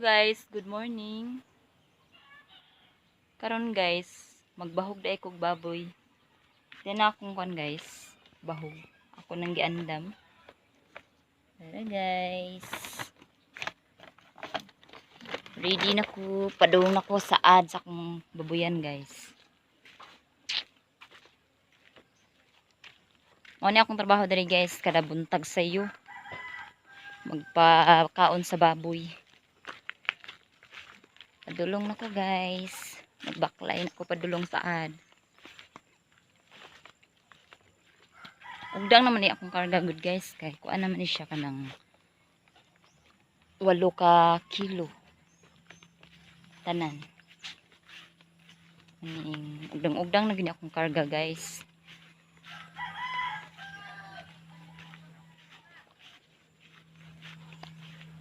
Guys, good morning. Karon guys, magbahog dai kog baboy. Diyan na akong kon guys, bahog. Ako nang giandam. Tara guys. Ready na ko, padung na ko sa ad sa akong babuyan guys. Mao ni akong trabaho diri guys, kada buntag sa iyo. Magpakaon sa baboy. Padulong na ko guys. Nagbaklay na ko padulong sa ad. Ugdang naman ni akong karga good guys kay kuan naman ni siya kanang 8 ka kilo. Tanan. Aning ugdang-ugdang na gini akong karga guys.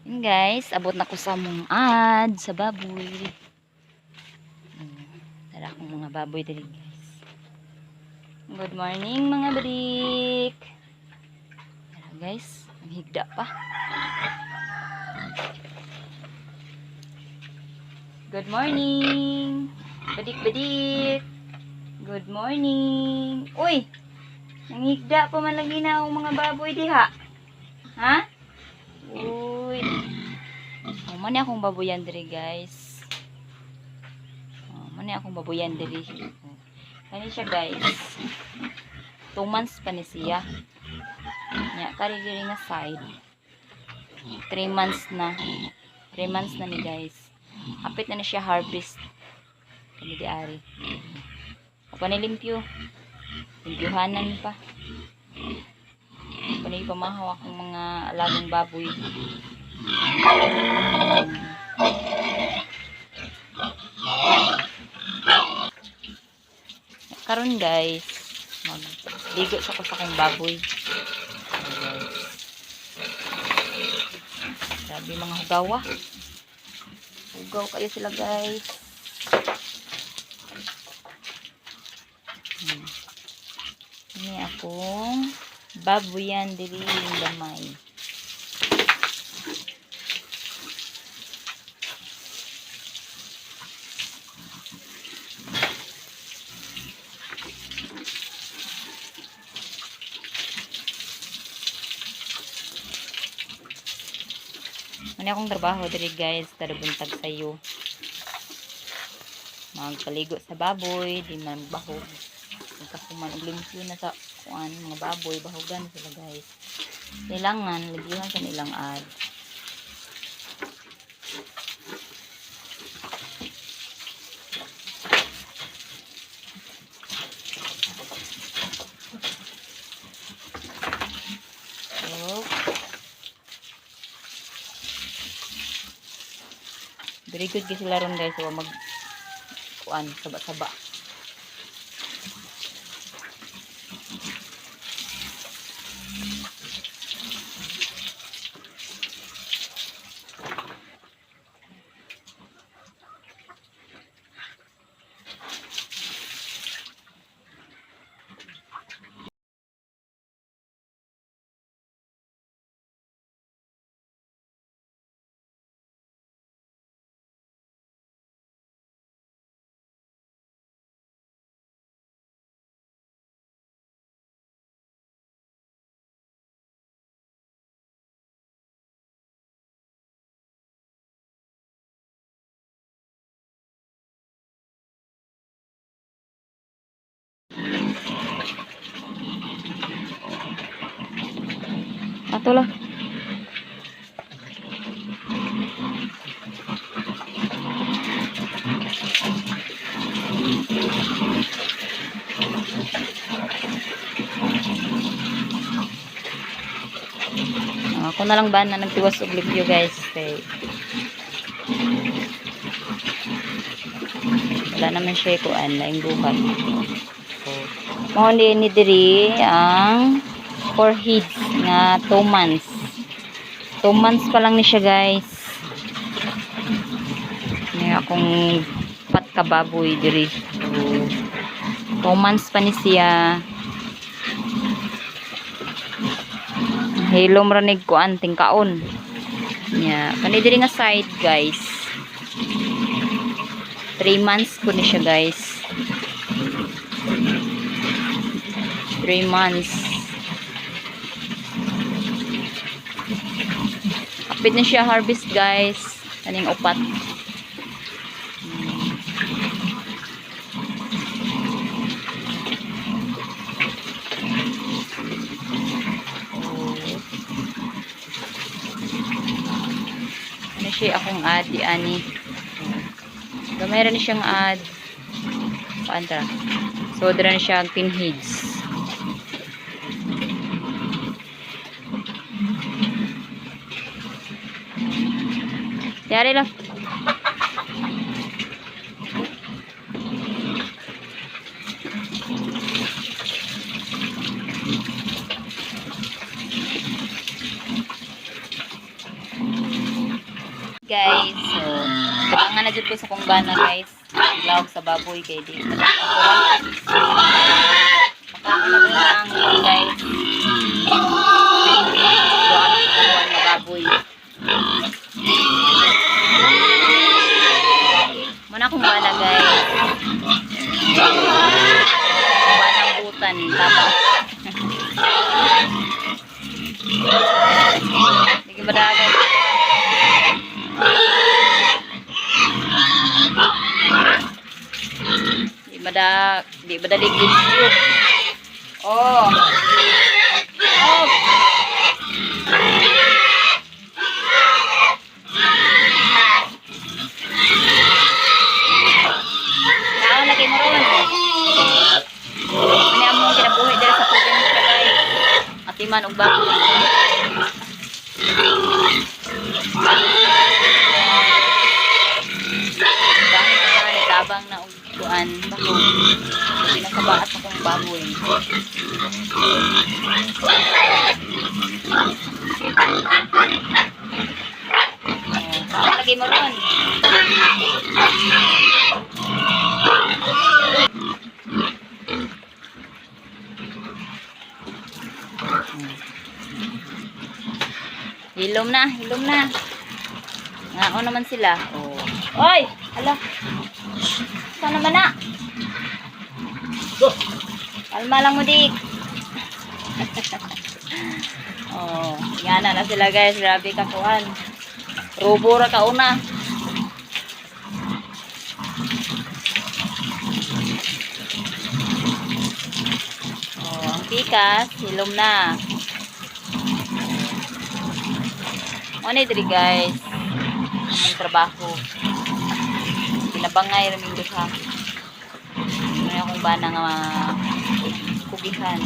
Yun guys, abot na ko sa mong ad sa baboy. Tara akong mga baboy diri guys. Good morning mga badik. Tara guys, ang higda pa. Good morning. Badik badik. Good morning. Uy, nanghigda pa man lagi na akong mga baboy diha. Ha? Uy. Oh, man akong baboyan diri guys. Oh, man akong baboyan diri. Oh. Kani siya guys. 2 months pa ni siya. Nya kari diri nga side. 3 months na. 3 months na ni guys. Hapit na ni siya harvest. Kani di ari. Ako ni limpyo. Limpyohanan pa. Ako ni pamahaw akong mga alagang baboy. Karon guys, magligo sa ko sa akong baboy. Ayan, guys. Grabe mga hugawa. Hugaw kayo sila guys. Ini akong baboyan diri gamay. Ano akong trabaho diri guys, kada buntag sayo. Magpaligo sa baboy, di man bahog. Magkakuman og limpyo na sa kuan mga baboy, bahogan sila guys. Kailangan libyuhan sa nilang ad. So, very good kasi sila ron guys, so mag kuan saba-saba. Ato lah. Ako na lang ba na nagtiwas og limpyo guys kay wala naman siya kuan laing buhat. So, mao ni diri ang 4 heads nga 2 months. 2 months pa lang ni siya guys. Ni akong pat ka baboy diri. So, 2 months pa ni siya. Hilom ra nig kuan tingkaon. Nya, kani diri nga side, guys. 3 months ko ni siya, guys. 3 months. Kapit na siya harvest, guys. Kaning upat. Oh. Ano siya akong ad di ani. Gamay ra ni siyang ad. Kuan ta. So dira na siya ang pinhigs. Yari lang. Guys, so kailangan na jud ko sa kong bana, guys. Lawag sa baboy kay di. Makaon na ko lang, guys. Duha na ko nga baboy. Muna akong bana, guys. Banang butan, tama. Hindi ba dagat? Di ba da, di ba dalig YouTube? Oh. Oh. Naon lagi mo ron. Ano among kinabuhi diri sa probinsya, guys. Atiman og baboy. Tabang na, tabang na og kuan bako. Pinakabaat akong baboy. Oh, lagi mo ron. Hilom na, hilom na. Ngao naman sila. Oh. Oy, hala. Saan naman na? Kalma lang mo, Dik. Oh, yan na na sila, guys. Grabe ka kuan. Robo ra ka una. Oh, ang pikas, hilom na. Ano diri, guys? Among trabaho. Pinabangay ra ming duha. Ano akong bana nga kugihan.